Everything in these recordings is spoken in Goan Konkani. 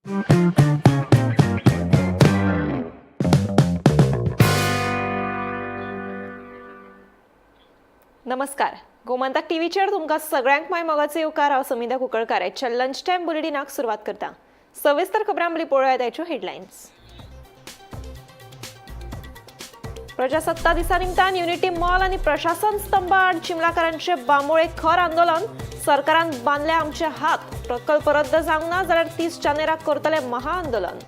नमस्कार, गोमंतक टीव्हीचेर तुमकां सगळ्यांक माय मोगाचो येवकार. हांव समिधा कुंकळकार. आयच्या लंच टायम बुलेटिनाक सुरवात करता. सविस्तर खबरां पयलीं पळोवया आयच्यो हेडलायन्स. प्रजासत्ता दिसा निमतान युनिटी मॉल आनी प्रशासन स्तंभाआड चिमलाकारांचे बांबोळे खर आंदोलन. सरकारान बांदले आमचे हात, प्रकल्प रद्द जावंक ना जाल्यार 30 जानेराक करतले महाआंदोलन.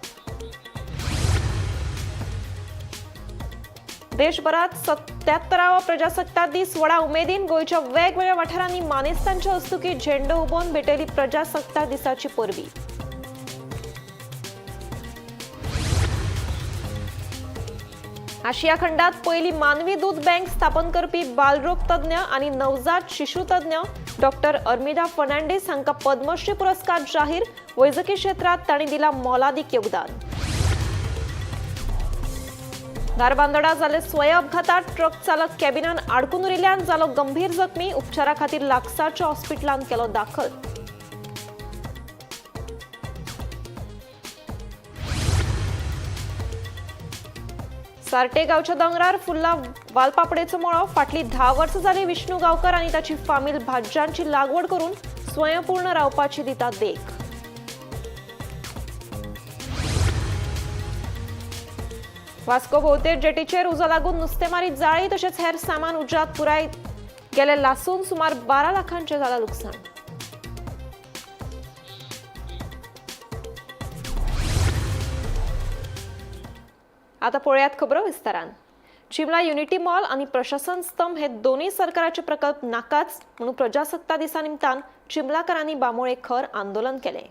देशभरात 77वो प्रजासत्ताक दीस व्हडा उमेदीन. गोंयच्या वेगवेगळ्या वाठारांनी मानेस्तांच्या हस्तुकीं झेंडो उबोवन भेटयली प्रजासत्ताक दिसाची परबी. आशिया खंडात पयली मानवी दूद बँक स्थापन करपी बालरोग तज्ञ आनी नवजात शिशुतज्ञ डॉक्टर अर्मिदा फर्नांडीस हांकां पद्मश्री पुरस्कार जाहीर. वैजकी क्षेत्रात तांणी दिला मोलादीक योगदान. धारबांदोडा जाले स्वय अपघातात ट्रक चालक कॅबिनान आडकून उरिल्ल्यान जालो गंभीर जखमी. उपचारा खातीर लागसारच्या हॉस्पिटलांत केलो दाखल. सार्टे गांवच्या दोंगरार फुल्ला वालपापडेचो मळो. फाटली 10 वर्सां जाली विष्णू गांवकर आनी ताची फामील भाज्यांची लागवड करून स्वयंपूर्ण रावपाची दिता देख. वास्को भोवतेर जेटीचेर उजो लागून नुस्तेमारी जाळी तशेंच हेर सामान उज्यात पुराय गेले लासून. सुमार 12 लाखांचें जालां लुकसाण. आता पळयात खबरो विस्तारान. चिमला युनिटी मॉल आणि प्रशासन स्तंभ हे दोन्ही सरकाराचे प्रकल्प नाकाच म्हणून प्रजासत्ता दिसा निमतान चिमलाकारांनी बांबोळे खर आंदोलन केलें.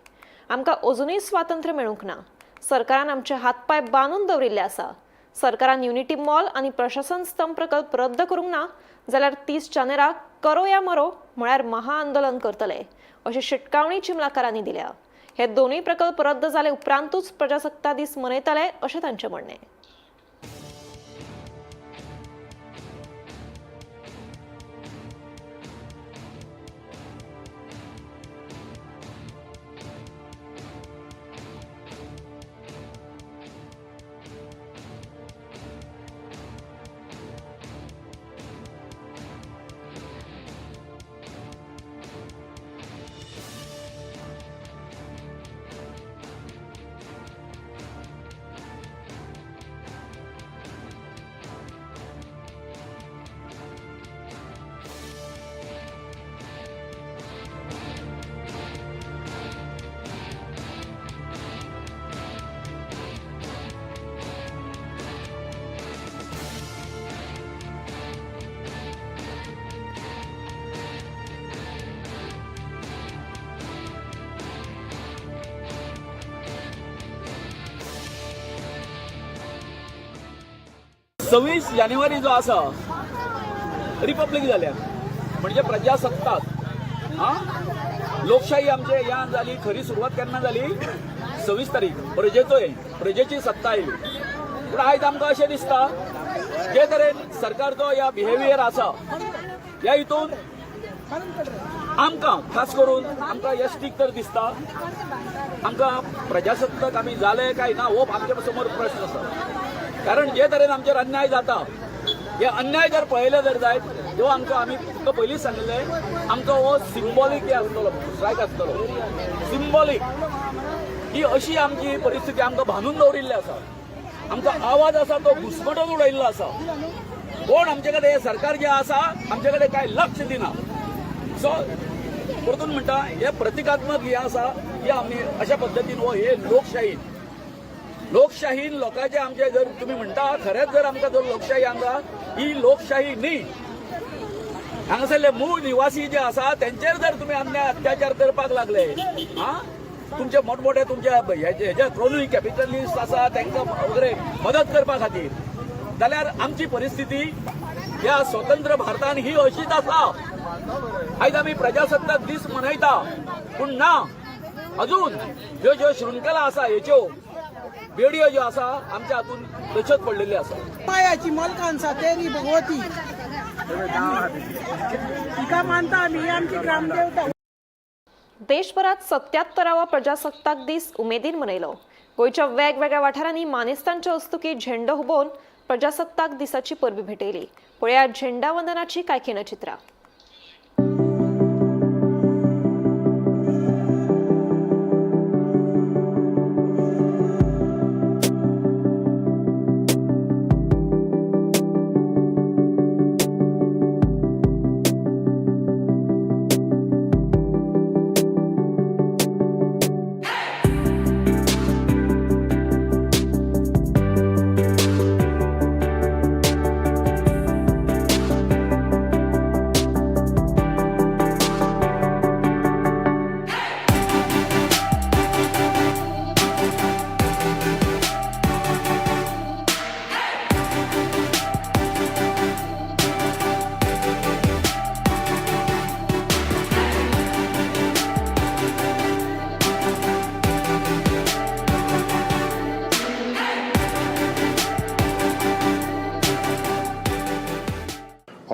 आमकां अजुनूय स्वातंत्र्य मेळूंक ना. सरकारान आमचे हातपाय बांदून दवरिल्ले आसा. सरकारान युनिटी मॉल आणि प्रशासन स्तंभ प्रकल्प रद्द करूंक ना जाल्यार 30 जानेराक करो या मरो म्हळ्यार महाआंदोलन करतले, अशी शिटकावणी चिमलाकारांनी दिल्या. हे दोनूय प्रकल्प रद्द जाले उपरांतूच प्रजासत्ता दीस मनयतले, अशें तांचें म्हणणें. 26 जानेवारी जो आसा, रिपब्लीक जाल्या, म्हणजे प्रजासत्ताक, हा लोकशाही आमचे ह्या जाली. खरी सुरवात केन्ना जाली? 26 तारीख. प्रजेचो प्रजेची सत्ता आयली. पूण आयज आमकां अशें दिसता, जे तरेन सरकारचो ह्या बिहेवियर आसा, ह्या हितून आमकां, खास करून आमकां एसटीक तर दिसता, आमकां प्रजासत्ताक आमी जाले काय ना हो आमच्या समोर प्रश्न आसा. कारण जे तरेन आमचेर अन्याय जाता, हे अन्याय जर पळयले जर जायत, ह्यो आमकां, आमी तुमकां पयलींच सांगिल्लें, आमचो हो सिंबॉलीक हे आसतलो, स्ट्रायक आसतलो सिंबॉलीक. ही अशी आमची परिस्थिती आमकां बांदून दवरिल्ली आसा. आमचो आवाज आसा तो घुसमटून उडयल्लो आसा. कोण आमचे कडेन, हे सरकार जे आसा, आमचे कडेन काय लक्ष दिना. सो परतून म्हणटा, हे प्रतिकात्मक हे आसा, हे आमी अशा पद्दतीन हो हे लोकशाही, लोकशाहीन लोकांचे आमचे जर तुम्ही म्हणटा, खरेंच जर आमकां जर लोकशाही हांगा, ही लोकशाही न्ही. हांगासरले मूळ निवासी जे आसा तेंचेर जर तुम्ही अन्याय अत्याचार करपाक लागले, हा तुमचे मोठमोठे तुमचे हेजे क्रोनी कॅपिटलिस्ट आसा तांकां वगैरे मदत करपा खातीर जाल्यार आमची परिस्थिती ह्या स्वतंत्र भारतान ही अशीच आसा. आयज आमी प्रजासत्ताक दीस मनयता, पूण ना, अजून ह्यो ज्यो शृंखला आसा, हेच्यो बेडयो ज्यो आसा, आमच्या हातून तश्योच पडलेल्यो आसा. मायाची मलकांसा तेरी भगवती, तिका मानता आमी. ही आमची ग्रामदेवता. देशभरात 77वा प्रजासत्ताक दीस उमेदीन मनयलो. गोंयच्या वेगवेगळ्या वाठारांनी मानेस्तांच्या हस्तुकीं झेंडो हुबोवन प्रजासत्ताक दिसाची परबी भेटयली. पळया झेंडा वंदनाची कांय खिणचित्रां.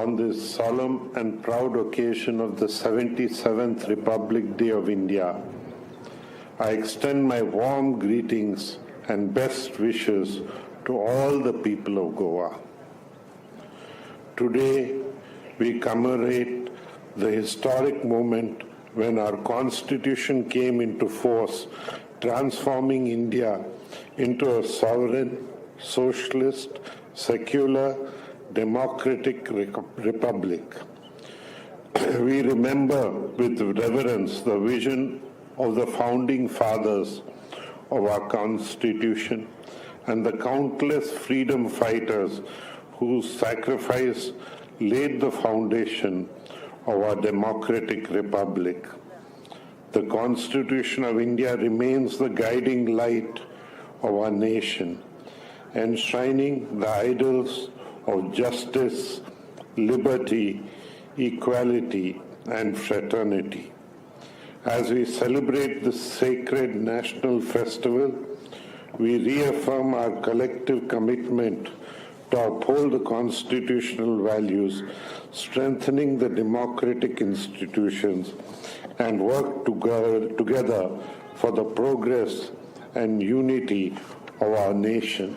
On this solemn and proud occasion of the 77th Republic Day of India, I extend my warm greetings and best wishes to all the people of Goa. Today, we commemorate the historic moment when our Constitution came into force, transforming India into a sovereign, socialist, secular, democratic republic. We remember with reverence the vision of the founding fathers of our Constitution and the countless freedom fighters whose sacrifice laid the foundation of our democratic republic. The Constitution of India remains the guiding light of our nation, enshrining the ideals of justice, liberty, equality, and fraternity. As we celebrate this sacred national festival, we reaffirm our collective commitment to uphold the constitutional values, strengthening the democratic institutions, and work together for the progress and unity of our nation.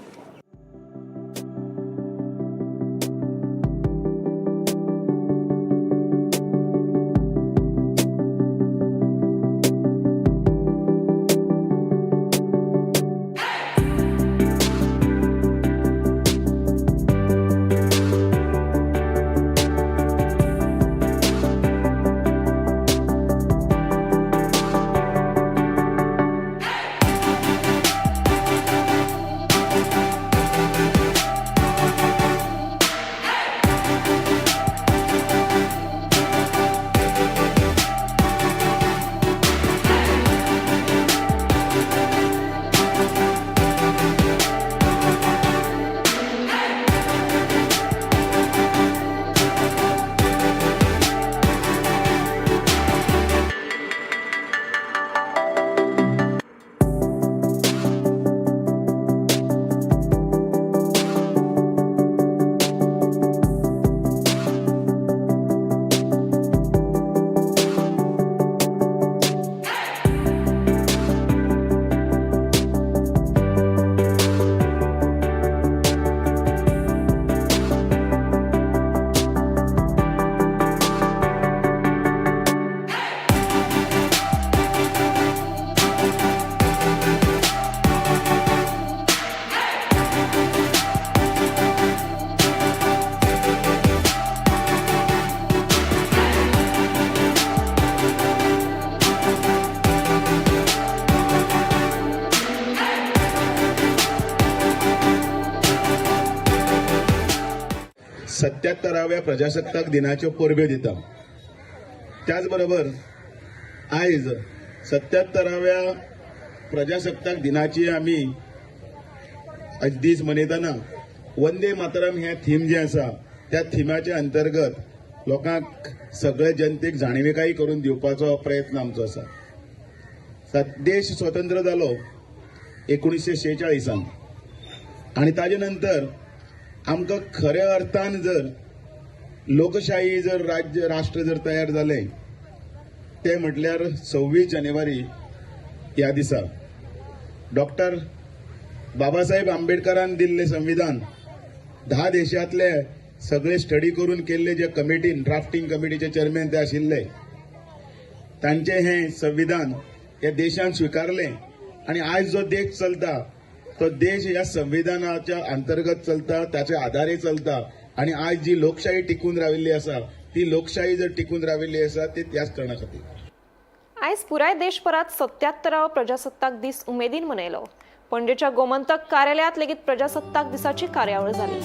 सत्यात्तराव्या प्रजासत्ताक दिनाच्यो परब्यो दिता. त्याचबरोबर आयज 77व्या प्रजासत्ताक दिनाची आमी आज दीस मनयतना वंदे मातरम हें थीम जें आसा त्या थिमाच्या अंतर्गत लोकांक सगळे जनतेक जाणविकाय करून दिवपाचो प्रयत्न आमचो आसा. देश स्वतंत्र जालो 1946 आनी ताजे नंतर आमकां खऱ्या अर्थान जर लोकशाही जर राज्य राष्ट्र जर तयार जालें ते म्हटल्यार 26 जानेवारी ह्या दिसा डॉक्टर बाबासाहेब आंबेडकरान दिल्लें संविधान 10 देशांतले सगळे स्टडी करून केल्ले जे कमिटीन ड्राफ्टिंग कमिटीचे चेअरमॅन ते आशिल्ले तांचें हें संविधान ह्या देशान स्विकारलें आनी आयज जो देश चलता तो देश ह्या संविधानाच्या अंतर्गत चलता, ताच्या आधारे चलता आनी आयज जी लोकशाही टिकून राविल्ली आसा ती लोकशाही जर टिकून राविल्ली आसा ती त्याच कारणा खातीर. आयज पुराय देशभरात 77वो प्रजासत्ताक दीस उमेदीन मनयलो. पणजेच्या गोमंतक कार्यालयात लेगीत प्रजासत्ताक दिसाची कार्यावळ जाली.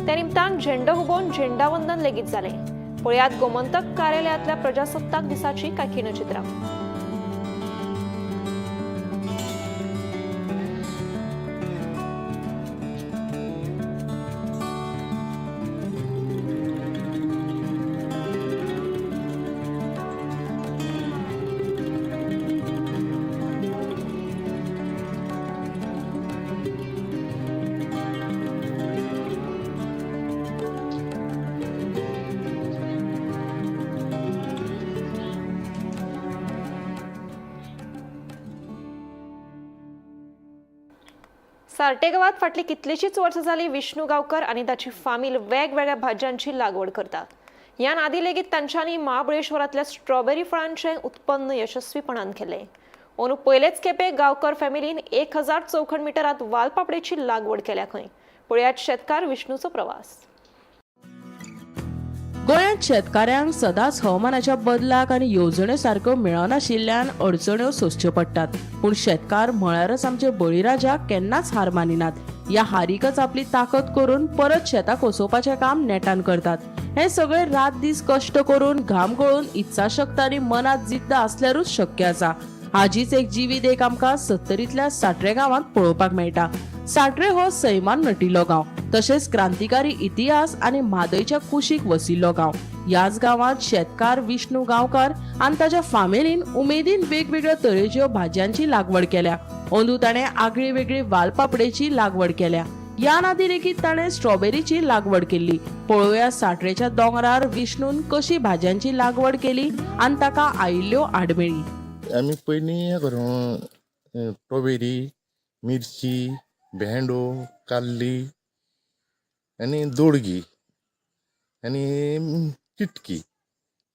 त्या निमतान झेंडो हुबोवन झेंडावंदन लेगीत जालें. पळयात गोमंतक कार्यालयातल्या प्रजासत्ताक दिसाची कांय खिणचित्रां. सार्टे गांवात फाटली कितलीशीच वर्सां जाली विष्णू गांवकर आनी ताची फामील वेगवेगळ्या भाजयांची लागवड करतात. ह्यान आदी लेगीत तांच्यांनी महाबळेश्वरांतल्या स्ट्रॉबेरी फळांचें उत्पन्न यशस्वीपणान केलें. अंदू पयलेच खेपे गांवकर फॅमिलीन 1000 चौखण मिटरांत वालपापडेची लागवड केल्या खंय. पळयात शेतकार विष्णूचो प्रवास. गोंयांत शेतकाऱ्यांक सदांच हवामानाच्या बदलाक आनी येवजण्यो सारक्यो मेळनाशिल्ल्यान अडचण्यो सोंसच्यो पडटात. पूण शेतकार म्हळ्यारच आमचे बळीराजा केन्नाच हार मानिनात. ह्या हारीकच आपली ताकद करून परत शेतां कोसोवपाचें काम नेटान करतात. हे सगळे रात दीस कश्ट करून घाम गळून इत्साशक्त आनी मनात जिद्द आसल्यारूच शक्य आसा. हाजीच एक जिवी देख आमकां सत्तरींतल्या साट्रे गांवांत पळोवपाक मेळटा. साट्रे हो सैमान नटिल्लो गांव, तशेंच क्रांतिकारी इतिहास आनी म्हादयच्या कुशीक वसिल्लो गांव. ह्याच गांवांत शेतकार विष्णू गांवकार आनी ताच्या फामिलीन उमेदीन वेगवेगळ्या तरेच्यो भाजयांची लागवड केल्या. अंदू ताणें आगळी वेगळी वालपापडेची लागवड केल्या. ह्या आदी लेगीत ताणें स्ट्रॉबेरीची लागवड केल्ली. पळोवया साट्रेच्या दोंगरार विष्णून कशी भाजयांची लागवड केली आनी ताका आयिल्ल्यो आडमेळी. आमी पयलीं हें करूं स्ट्रॉबेरी, मिरची, भेंडो, काल्ली आनी दोडगी आनी चिटकी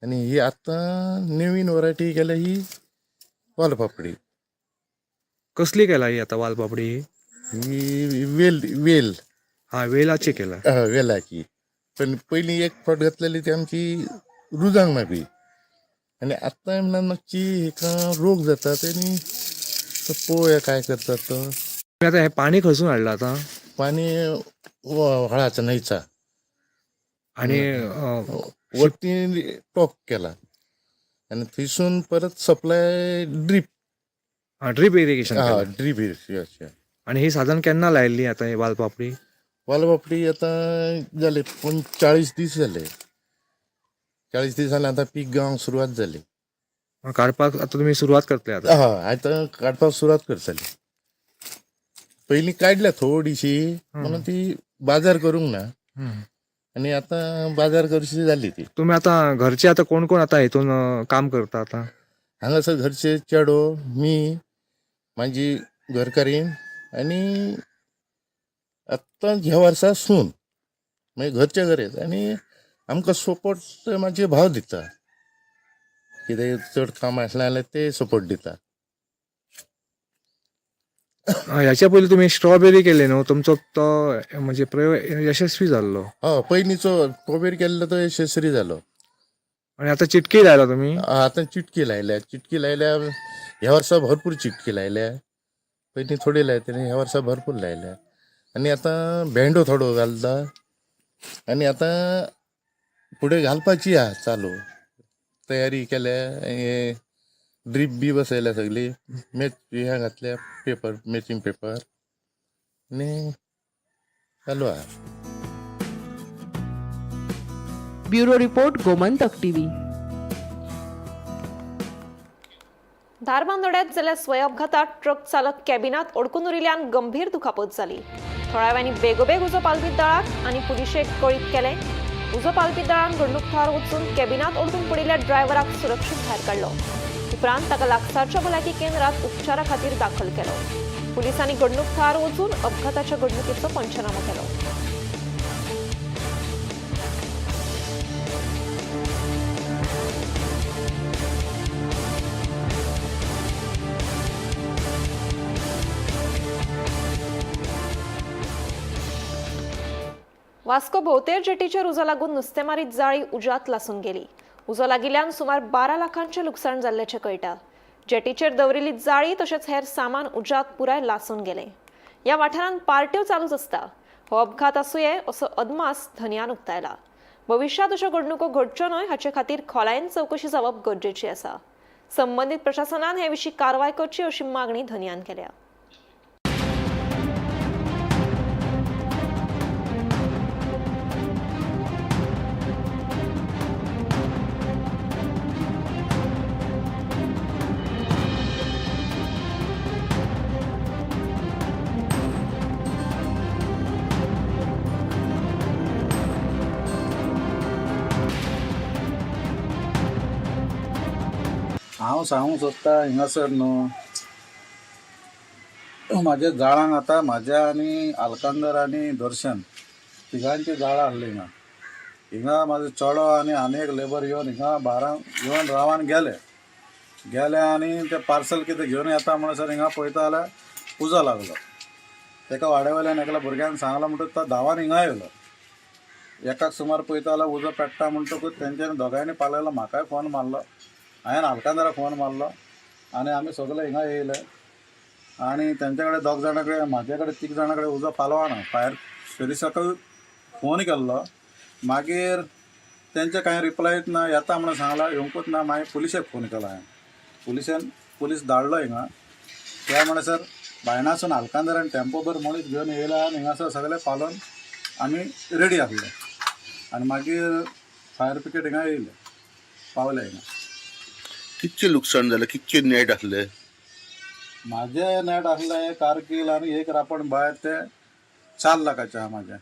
आनी ही आतां नवीन वरायटी केल्या ही वालपापडी. कसली केला ही आता वालपापडी? ही वेल वेल. हा, वेलाची केला. हय, वेलाची. पण पयलीं एक फावट घातलेली ती आमची रुजांक ना बी आनी आतां म्हणल्यार मातशी हेका रोग जाता तेणी तो पळोवया काय करतात तो. तुम्ही आता हे पाणी खंयसून हाडला आता? पाणी व्हाळाचा न्हंयचा. आणि वरती टॉप केला आनी थंयसून परत सप्लाय ड्रीप. Drip irrigation. हा, ड्रीप इरिगेशन. आणि ही साधारण केन्ना लायिल्ली आता ही वालपापडी? वालपापडी आतां जाले पण 40 दीस जाले. 40 दीस जाले आतां पीक गावंक सुरवात जाली. काडपाक आता तुम्ही सुरवात करतले आता? हय, आतां काडपाक सुरवात करतली. पयलीं काडल्या थोडीशी म्हणून ती बाजार करूंक ना आनी आतां बाजार करशी जाली ती. तुम्ही आता घरचे आता कोण कोण आता हेतून काम करता आता? हांगासर घरचे चेडो, मी, म्हाजी घरकारीण आनी आत्तां ह्या वर्सा सून, मागीर घरचे घरेच. आनी आमकां सपोर्ट म्हाजे भाव दिता. कितें चड काम आसलें जाल्यार ते सपोर्ट दिता. ह्याच्या पयलीं तुम्ही स्ट्रॉबेरी केले न्हू, तुमचो तो म्हणजे प्रयोग यशस्वी जाल्लो. हय, पयलींचो स्ट्रॉबेरी केल्लो तो यशस्वी जालो. आणि आता चिटकी लायला तुम्ही? आतां चिटकी लायल्या. चिटकी लायल्या ह्या वर्सा भरपूर चिटकी लायल्या. पयलीं थोडी लायतली, ह्या वर्सा भरपूर लायल्या. आनी आतां भेंडो थोडो घालता आनी आतां फुडें घालपाची आहा चालू तयारी केल्या. हे ड्रीप बी बसयल्या सगळी, मॅच हें घातल्या पेपर, मॅचिंग पेपर आनी चालू आहा. Bureau report, Gomantak TV. धारबांदोड्यात जाल्ल्या स्वय अपघातात ट्रक चालक कॅबिनात अडकून उरिल्ल्यान गंभीर दुखापत जाली. थळाव्यांनी बेगोबेग उजो पालवी दळाक आनी पुलिशेक कळीत केलें. उजो पालवी दळान घडणूक थळार वचून कॅबिनात अडकून पडिल्ल्या ड्रायव्हराक सुरक्षीत भायर काडलो. उपरांत ताका लागसारच्या भलायकी केंद्रात उपचारा खातीर दाखल केलो. पुलिसांनी घडणूक थळार वचून अपघाताच्या घडणुकेचो पंचनामो केलो. वास्को भोवतेर जेटीचेर उजो लागून नुस्तेमारी जाळी उज्यांत लासून गेली. उजो लागिल्ल्यान सुमार 12 लाखांचें लुकसाण जाल्ल्याचें कळटा. जेटीचेर दवरिल्ली जाळी तशेंच हेर सामान उज्यांत पुराय लासून गेलें. ह्या वाठारांत पार्ट्यो चालूच आसता. हो अपघात आसुये असो अदमास धनयान उक्तायला. भविश्यांत अश्यो घडणुको घडच्यो न्हय हाचे खातीर खोलायेन चवकशी जावप गरजेची आसा. संबंदीत प्रशासनान हे विशीं कारवाय करची अशी मागणी धनयान केल्या. हांव सांगूंक सोदता हिंगासर न्हू म्हाज्या जाळांक आतां म्हाज्या आनी आलकांदर आनी दर्शन तिगांची जाळां आहली हिंगा. हिंगा म्हाजो चेडो आनी आनी एक लेबर येवन हिंगा बारांक येवन रावन गेले गेले आनी ते पार्सल कितें घेवन येता म्हणसर हिंगा पळयता जाल्यार उजो लागलो. तेका वाड्या वयल्यान एकल्या भुरग्यान सांगलां म्हणटकच तो धांवान हिंगा येयलो. एकाक सुमार पळयता जाल्यार उजो पेट्टा म्हणटकूच तेंच्यांनी दोगांयनी पालयलो. म्हाकाय फोन मारलो, हांवें आलकांदराक फोन मारलो आनी आमी सगळे हिंगा येयले आनी तेंचे कडेन दोग जाणां कडेन म्हाजे कडेन तीग जाणां कडेन उजो पालोवना. फायर सर्विसाकूय फोन केल्लो, मागीर तेंचे कांय रिप्लायच ना. येता म्हणून सांगलां, येवंकूच ना. मागीर पुलिशेक फोन केलो हांवें. पुलिशेन पुलीस धाडलो हिंगा. त्या म्हणसर बायणासून आलकांदरान टेम्पोभर मनीस घेवन येयला आनी हिंगासर सगळे पालोवन आमी रेडी आसले आनी मागीर फायर ब्रिगेड हिंगा येयले, पावले हिंगा. कितचें लुकसाण जालें, कितचें नेट आसलें? म्हाजें नेट आसलें कारकील आनी एक रापण भायर ते 4 लाखाचें आहा म्हाजें.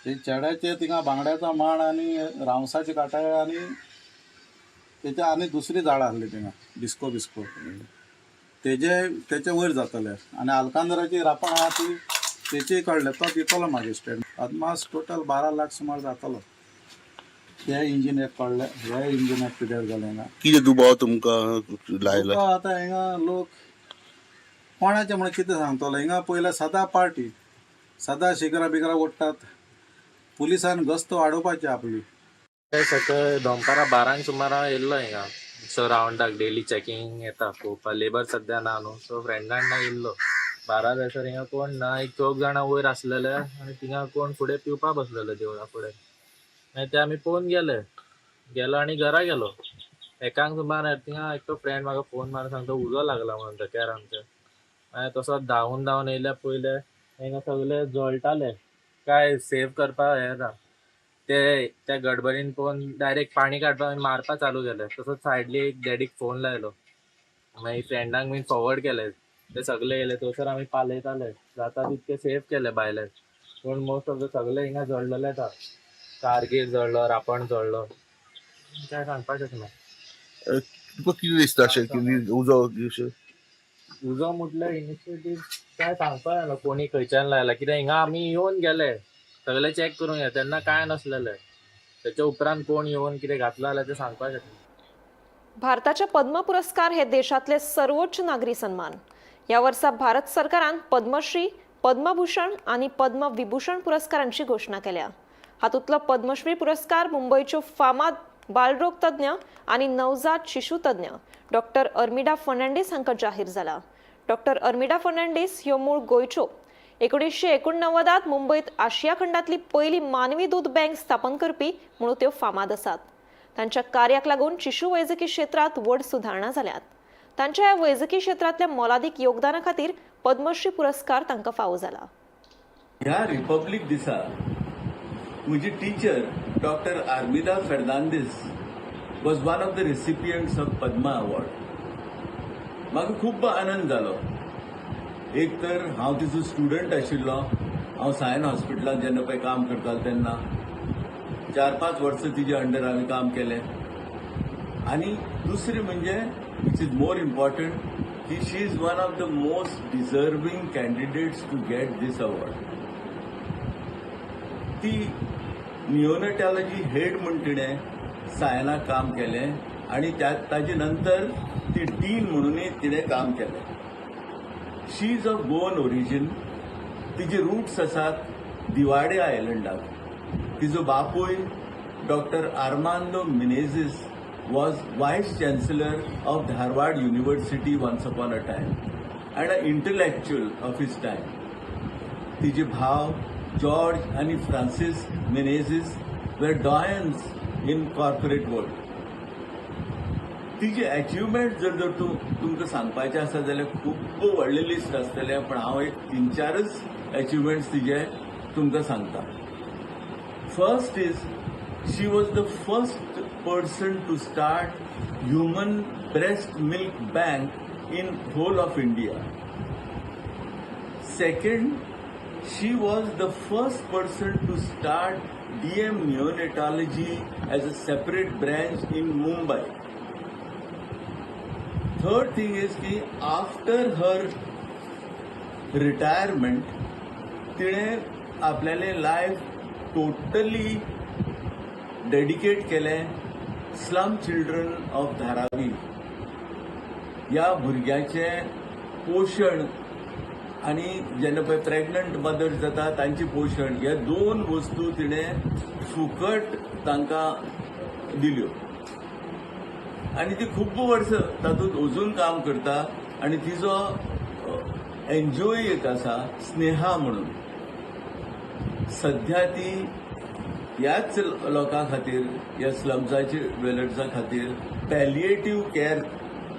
ते चेड्याचे थिंगा बांगड्याचो माण आनी रावसाची कांटाळे आनी तेच्या आनी दुसरी झाडां आसली थिंगा डिस्को बिस्को तेजे तेचे वयर जातले आनी आलकांदराची रापण आहा ती तेचीय काडले. तो दितलो मागीर स्टेट अदमास टोटल 12 लाख सुमार जातलो. ते इंजीन एक काडले, हे इंजीन एक पिड्यार जालें हिंगा. कितें दुबाव तुमकां लायला? तुका आतां हिंगा लोक कोणाचें म्हणून कितें सांगतलो. हिंगा पयलें सदां पार्टी, सदां शिगरां बिगरां ओडटात. पुलिसान गस्त वाडोवपाची आपली. सकाळी दनपारां 12 सुमार हांव येयल्लो हिंगा. सो रावंडाक डेली चॅकिंग येता पळोवपाक. लेबर सद्या ना न्हू, सो फ्रेंडा वांगडा येयल्लो. 12 जायसर हिंगा कोण ना, एक चौग जाणां वयर आसलेले आनी थिंगा कोण फुडें पिवपा बसलेले देवळा फुडें. मागीर ते आमी पळोवन गेले गेलो आनी घरा गेलो. एकांक सुमार थिंगा एकटो फ्रेंड म्हाका फोन मारून सांगता उजो लागला म्हणून धक्यार आमच्या. मागीर तसो धांवून धांवून येयल्या पयले हिंगा सगळे जळटाले, काय सेव करपाक हें ना. ते त्या गडबडीन पळोवन डायरेक्ट पाणी काडपाक आनी मारपा चालू केलें. तसोच सायडली एक डॅडीक फोन लायलो, मागीर फ्रेंडांक बीन फॉवर्ड केले. ते सगळे येयले थंयसर आमी पालयताले, जाता तितके सेव केले भायले. पूण मोस्ट ऑफ the सगळे हिंगा जळलेले आसा. कारगीर जळ्ळो, रापण जळ्ळो, काय सांगपाक शकना. तुका कितें दिसता अशें की उजो अशें? उजो म्हटल्यार इनिशिएटीव काय सांगपाक जायना कोणी खंयच्यान लायला. कित्याक हिंगा आमी येवन गेले सगळे चॅक करून गेले तेन्ना काय नासलेले. तेच्या उपरांत कोण येवन कितें घातलां जाल्यार तें सांगपाक शकना. भारताचे पद्म पुरस्कार हे देशातले सर्वोच्च नागरी सन्मान. या वर्सा भारत सरकारान पद्मश्री, पद्मभूषण आनी पद्मविभूषण पुरस्कारांची घोशणा केल्या. हातूंतलो पद्मश्री पुरस्कार मुंबयच्यो फामाद बालरोग तज्ञ आनी नवजात शिशुतज्ञ डॉक्टर अर्मिडा फर्नांडीस हांकां जाहीर जाला. डॉक्टर अर्मिडा फर्नांडीस ह्यो मूळ गोंयच्यो. 1989 मुंबयत आशिया खंडांतली पयली मानवी दूद बँक स्थापन करपी म्हणून त्यो फामाद आसात. तांच्या कार्याक लागून शिशु वैजकी क्षेत्रांत व्हड सुदारणा जाल्यात. तांच्या ह्या वैजकी क्षेत्रांतल्या मोलादीक योगदाना खातीर पद्मश्री पुरस्कार तांकां फावो जाला. ह्या रिपब्लीक दिसा म्हजी teacher doctor Armida Fernandes was one of the recipients of Padma award. म्हाका खूब आनंद जालो. एक तर हांव तिचो स्टुडंट आशिल्लो. हांव सायन हॉस्पिटलांत जेन्ना पळय काम करतालो तेन्ना 4-5 वर्सां तिजे अंडर हांवें काम केलें. आनी दुसरें म्हणजे which is more important की she is one of the most deserving candidates to get this award. ती निओनेटॉलॉजी हेड म्हूण तिणें सायनाक काम केलें आनी त्या ताजे नंतर ती डीन म्हणूनय तिणें काम केलें. She is of Goan origin. तिजे रुट्स आसात दिवाडे आयलंडाक. तिजो बापूय doctor Armando Menezes was vice chancellor of Dharwad University once upon a time and a intellectual of his time. तिजे भाव जॉर्ज आनी Francis Menezes were doyens in corporate world. तिजे अचिवमेंट जर जर तूं तुमकां सांगपाचें आसा जाल्यार खूब व्हडलें लिस्ट आसतलें, पण हांव एक तीन चारच अचिवमेंट्स तिजे तुमकां सांगता. First is she was the first person to start human breast milk bank in whole of India. Second, she was the first person to start DM neonatology as a separate branch in Mumbai. Third thing is की आफ्टर हर रिटायरमेंट तिणें आपल्यालें लायफ टोटली डेडिकेट केलें स्लम चिल्ड्रन ऑफ धारावी ह्या भुरग्याचें पोशण आनी जेन्ना पळय प्रेग्नंट मदर्स जाता तांचें पोशण, ह्या दोन वस्तू तिणें फुकट तांकां दिल्यो आनी ती खूब वर्सां तातूंत अजून काम करता. आनी तिजो एनजीओ एक आसा स्नेहा म्हणून, सध्या ती ह्याच लोकां खातीर, ह्या स्लम्साचे ड्वेलर्सां खातीर palliative care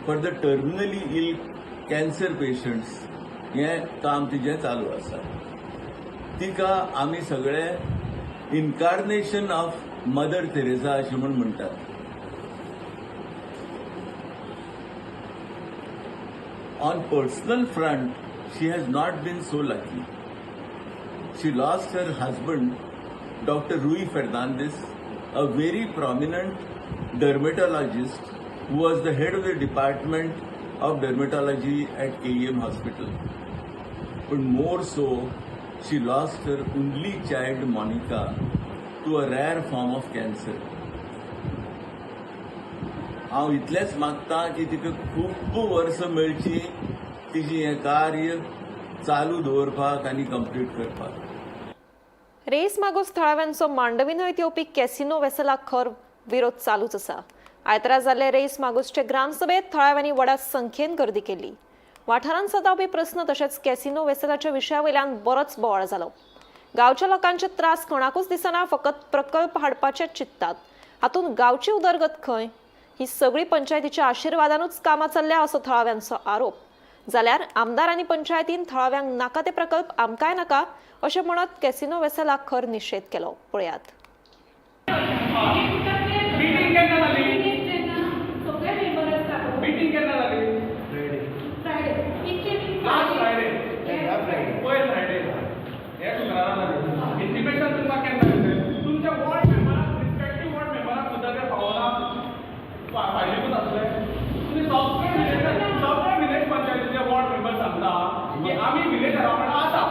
for the terminally ill cancer patients हें काम तिजें चालू आसा. तिका आमी सगळे इनकार्नेशन ऑफ मदर तेरेसा अशें म्हूण म्हणटात. On personal front, she has not been so lucky. She lost her husband, Dr. Rui Fernandez, a very prominent dermatologist who was the head of the department of dermatology at KEM Hospital. But more so, she lost her only child, Monica, to a rare form of cancer. हांव इतलेंच मागता की तिका खूब वर्सां मेळची तिजी हें कार्य चालू दवरपाक आनी कंप्लीट करपाक. रेस मागूस थळाव्यांचो मांडवी न्हंयेत येवपी कॅसिनो वेसलाक खर विरोध चालूच आसा. आयतारा जाल्ले रेस मागूसचे ग्रामसभेत थळाव्यांनी व्हडा संख्येन गर्दी केली. वाठारांत सतावपी प्रस्न तशेंच कॅसिनो वेसलाच्या विशया वयल्यान बरोच बोवाळ जालो. गांवच्या लोकांचे त्रास कोणाकूच दिसना, फकत प्रकल्प हाडपाचे चिंततात. हातूंत गांवची उदरगत खंय? ही सगळी पंचायतीच्या आशिर्वादानूच कामां चल्ल्या असो थळाव्यांचो आरोप. जाल्यार आमदार आनी पंचायतीन थळाव्यांक नाका ते प्रकल्प आमकांय नाका अशें म्हणत कॅसिनो वेसलाक खर निशेध केलो. पळयात. मीटिंग केन्ना जाली? मीटिंग केन्ना जाली? लास्ट फ्रायडे, पयर फ्रायडे, हे शुक्रारा जाली. इंटिमेशन तुमकां केन्ना दिलें? तुमच्या वॉर्ड मेंबराक, रिस्पेक्टीव वॉर्ड मेंबराक सुद्दां ते पावना फायलीकूच आसले. तुमी सगळे विलेज, सगळे विलेज पंचायतीचे वॉर्ड मेंबर सांगता की आमी विलेजरा वांगडा आसा.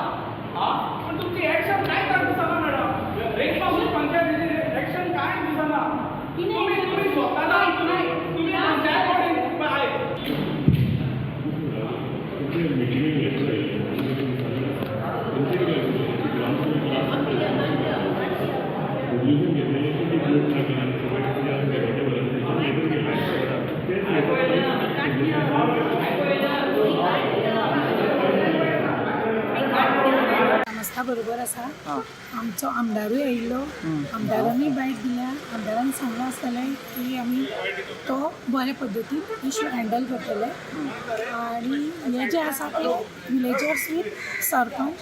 आं, पूण तुमची एक्शन कांय कांय दिसना मॅडम. रेस मागूस पंचायतीची एक्शन कांय दिसना. तुमी तुमी स्वता तुमी तुमी पंचायत बॉडीन आयक. मिटिंगेक घेतले रेजोल्युशन घेतलें की ती ग्रामस्था बरोबर आसा. आमचो आमदारूय आयिल्लो. आमदारानूय बायट दिल्या. आमदारान सांगलां आसतलें की आमी तो बरे पद्दतीन इशू हँडल करतले आनी हे जे आसा ते विलेजर्स वीथ सरपंच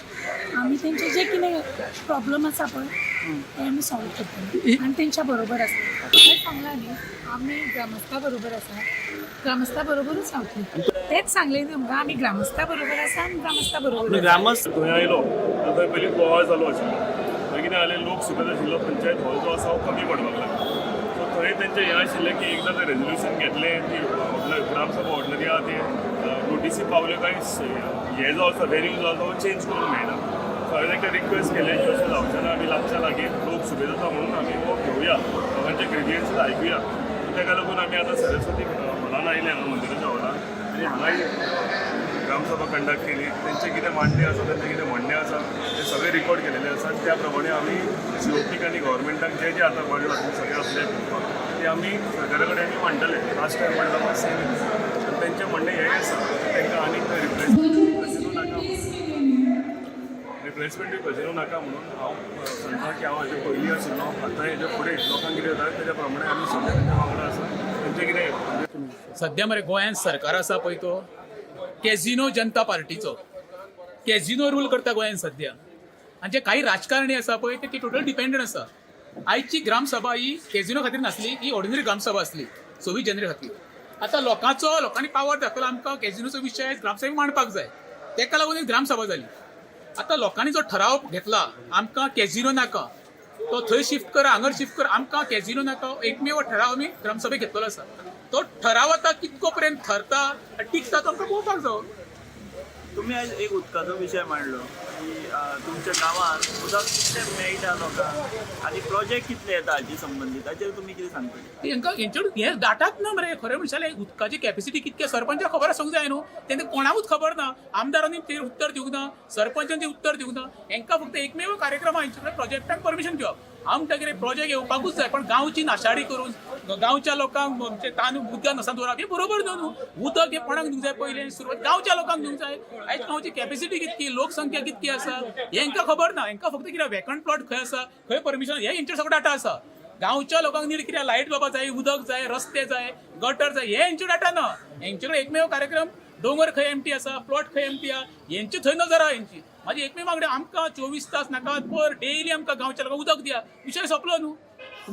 आमी तेंचे जे कितें प्रॉब्लम आसा पळय ते आमी सॉल्व करतले आनी तेंच्या बरोबर आसा. हांवें सांगलां न्ही, आमी ग्रामस्था बरोबर आसा, ग्रामस्था बरोबरूच रावतली. तेच सांगलें न्ही तुमकां, आमी ग्रामस्था बरोबर आसा आनी ग्रामस्था बरोबर आसा. ग्रामस्थ थंय आयलो थंय पयलीं बोवाळ चालू आशिल्लो. थंय कितें जालें, लोक सुकत आशिल्लो, पंचायत हॉल जो आसा हो कमी पडपाक लागलो. सो थंय तेंचें हें आशिल्लें की एकदां तें रेजोल्युशन घेतलें, ती ग्रामसभा ऑर्डिनरी आहा ते नोटीसी पावल्यो काय हे जो आसा वेन्यू जो आसा तो चेंज करूंक मेळना. सो हांवें तांकां रिक्वेस्ट केलें की अशें जावचें ना, आमी लागच्या लागीं लोक सुबेज आसा म्हणून आमी हो घेवया, लोकांचे ग्रिवियन्सीस आयकुया. ताका लागून आमी आतां सरस्वती हॉलान आयले, हांगा मंदिराच्या हॉलान, आनी हांगाय ग्रामसभा कंडक्ट केली. तेंचें कितें मांडणे आसा, तेंचें कितें म्हणणें आसा तें सगळें रिकॉर्ड केलेलें आसा. त्या प्रमाणे आमी जीओपीक आनी गव्हर्मेंटाक जें जें आतां मांडलां तुमी सगळें आपलें तें आमी सरकारा कडेन आमी मांडटले. लास्ट टायम मांडलां पळय सेम. तेंचें म्हणणें हें आसा, तांकां आनीक रिप्लेसमेंट नाका, रिप्लेसमेंटूय कजिनो नाका. म्हणून हांव सांगता की हांव हाजे पयलीं आशिल्लो, आतां हेजे फुडें लोकांक कितें जाय तेज्या प्रमाणे आमी सगळे तेंच्या वांगडा आसा. तेंचें कितें सध्या मरे गोंयांत सरकार आसा पळय तो कॅझिनो जनता पार्टीचो कॅझिनो रूल करता गोंयांत सध्या. आनी जे काही राजकारणी आसा पळय ते टोटल डिपेंडंट आसा. आयची ग्रामसभा ही कॅझिनो खातीर नासली, ही ऑर्डिनरी ग्रामसभा आसली 26 जानेवारी खातीर. आतां लोकांचो लोकांनी पावर दाखयला आमकां कॅझिनोचो विशय ग्रामसभेक मांडपाक जाय, तेका लागून एक ग्रामसभा जाली. आतां लोकांनी जो ठराव घेतला आमकां कॅझिनो नाका, तो थंय शिफ्ट कर हांगर शिफ्ट कर, आमकां कॅझिनो नाका, एकमेव ठराव आमी ग्रामसभेक घेतलेलो आसा. तो ठराव आतां कितको पर्यंत थरता टिकता तो आमकां पळोवपाक जावो. तुम्ही आयज एक उदकाचो विशय मांडलो की तुमच्या गांवांत उदक कितलें मेळटा लोकांक आनी प्रोजेक्ट कितले येता हाची संबंदीत, ताचेर तुमी कितें सांगतले? हेंकां हेंचे हे डाटाच ना मरे. खरें म्हणशाले उदकाची कॅपेसिटी कितके सरपंचाक खबर आसूंक जाय न्हू, तेंकां कोणाकूच खबर ना. आमदारांनी तें उत्तर दिवंक ना, सरपंचान तें उत्तर दिवंक ना. हेंकां फक्त एकमेव कार्यक्रम आहा हेंचे कडेन प्रोजेक्टाक परमिशन दिवप. आमकां कितें प्रोजेक्ट येवपाकूच जाय, पण गांवची नाशाडी करून गांवच्या लोकांक म्हणजे तान उदकान नसा दवरप हें बरोबर न्हू न्हू. उदक हें कोणाक दिवंक जाय पयलें सुरवात गांवच्या लोकांक दिवंक जाय. आयज गांवची कॅपेसिटी कितकी, लोकसंख्या कितकी आसा हेंकां खबर ना. हेंकां फक्त कितें वेकंट प्लॉट खंय आसा, खंय परमिशन, हे हेंचेर सगळो डाटा आसा. गांवच्या लोकांक नीड कितें, लायट बाबा जाय, उदक जाय, रस्ते जाय, गटर जाय, हे हेंचे डाटा ना. हेंचे कडेन एकमेव कार्यक्रम दोंगर खंय एमटी आसा, प्लॉट खंय एमटी आहा, हेंचे थंय नजर आहा हेंची. म्हाजी एकमेव मागणी आमकां 24 तास नाका पर डेली आमकां गांवच्या लोकांक उदक दिया, विशय सोंपलो न्हू.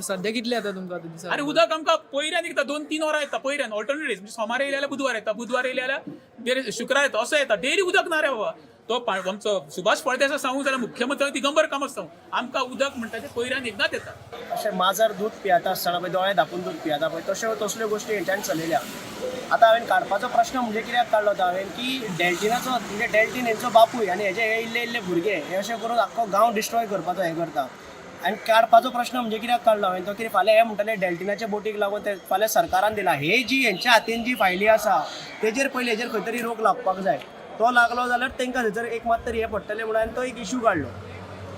सध्या कितले येता तुमकां आतां दिसाक? अरे उदक आमकां पयऱ्यान येता, 2-3 वरां येता पयऱ्यान, ऑल्टरनेट डेज. म्हणजे सोमार येयले जाल्यार बुधवार येता, बुधवार येयले जाल्यार शुक्रार येता, असो येता. डेली उदक ना रे बाबा. तो आमचो सुभाष फळदेसाय सांगूंक जाल्यार मुख्यमंत्री दिगंबर कामत सांगू, आमकां उदक म्हणटा तें पयऱ्यान एकदांच येता. अशें माजर दूद पियेता आसतना पळय दोळे धांपून दूद पियेता पळय तश्यो तसल्यो गोश्टी हेंच्यान चलयल्या. आतां हांवें काडपाचो प्रश्न म्हणजे कित्याक काडलो तो हांवें की डेल्टिनाचो म्हणजे डेल्टीन हेंचो बापूय आनी हेजे हे इल्ले इल्ले भुरगे हे अशें करून आख्खो गांव डिस्ट्रॉय करपाचो हें करता. आनी काडपाचो प्रश्न म्हणजे कित्याक काडलो हांवें तो की फाल्यां हे म्हणटले डेल्टिनाच्या बोटीक लागून ते फाल्यां सरकारान दिला. हे जी हेंच्या हातीन जी फायली आसा तेजेर पयलीं हेजेर खंय तरी रोक लागपाक जाय. तो लागलो जाल्यार तांकां थंयसर एक मात तरी हें पडटलें म्हणून हांवें तो एक इशू काडलो.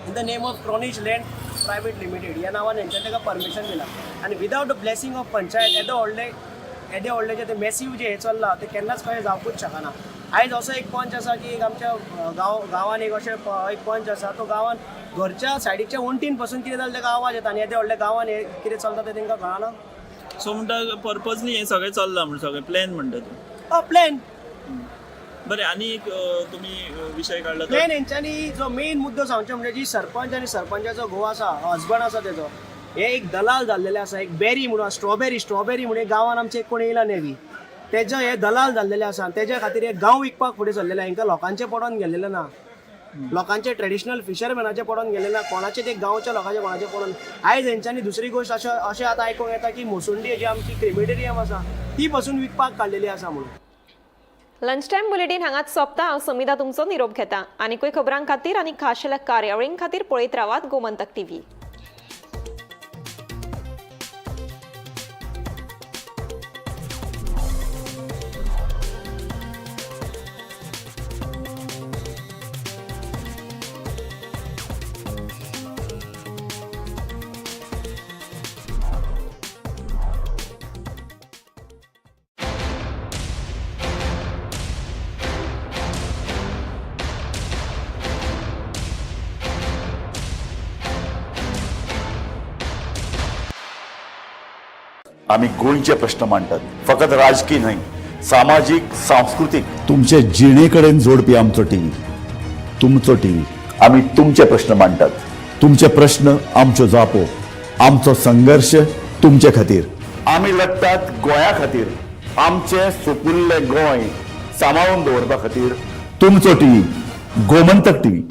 In the name of Chronish land private limited ह्या नांवान हेंच्यानी ताका परमिशन दिलां आनी without the blessing of panchayat येदो व्हडलें येदे व्हडलें जें तें मॅसीव जें हें चल्लां तें केन्नाच कशें जावपूच शकना. आयज असो एक पंच आसा की एक आमच्या गांवान एक अशें एक पंच आसा तो गांवान घरच्या सायडीच्या वण्टीन पसून कितें जालें ताका आवाज येता आनी येदे व्हडल्या गांवान हें कितें चलता तें तांकां कळना. सो म्हणटा पर्पजली हें सगळें चल्लां म्हण सगळें प्लॅन म्हणटा तूं? हय प्लॅन. बरें, आनी एक तुमी विशय काडला तो प्लॅन हेंच्यांनी जो मेन मुद्दो सांगचो म्हणजे जी सरपंच आनी सरपंचाचो घोव आसा, हजबंड आसा तेजो, हे एक दलाल जाल्लेले आसा. एक बेरी म्हणून स्ट्रॉबेरी स्ट्रॉबेरी म्हणून गांवान आमचे एक कोण येयला नेवी तेजो हे दलाल जाल्लेले आसा आनी तेज्या खातीर हे गांव विकपाक फुडें सरलेले. हेंकां लोकांचें पडोन गेल्लेलें ना, लोकांचे ट्रेडिशनल फिशरमॅनाचें पडोन गेलें ना, कोणाचें ते गांवच्या लोकांचें कोणाचें पडोन. आयज हेंच्यांनी दुसरी गोश्ट अशें अशें आतां आयकूंक येता की मोसुंडी जी आमची क्रिमेटेरियम आसा ती पसून विकपाक काडलेली आसा म्हणून. लंच टायम बुलेटीन हांगाच सोंपता. हांव समिधा तुमचो निरोप घेता. आनीकूय खबरां खातीर आनी खाशेल्या कार्यावळीं खातीर पळयत रावात गोमंतक टीव्ही. आमी गोंयचे प्रश्न मांडटात, फकत राजकीय न्हय, सामाजीक, सांस्कृतीक, तुमचे जिणे कडेन जोडपी आमचो टीव्ही, तुमचो टीव्ही. आमी तुमचे प्रश्न मांडटात, तुमचे प्रश्न आमच्यो जापो, आमचो संघर्श तुमचे खातीर. आमी लढटात गोंया खातीर, आमचें सुपुल्लें गोंय सांबाळून दवरपा खातीर. तुमचो टीव्ही, गोमंतक टीव्ही.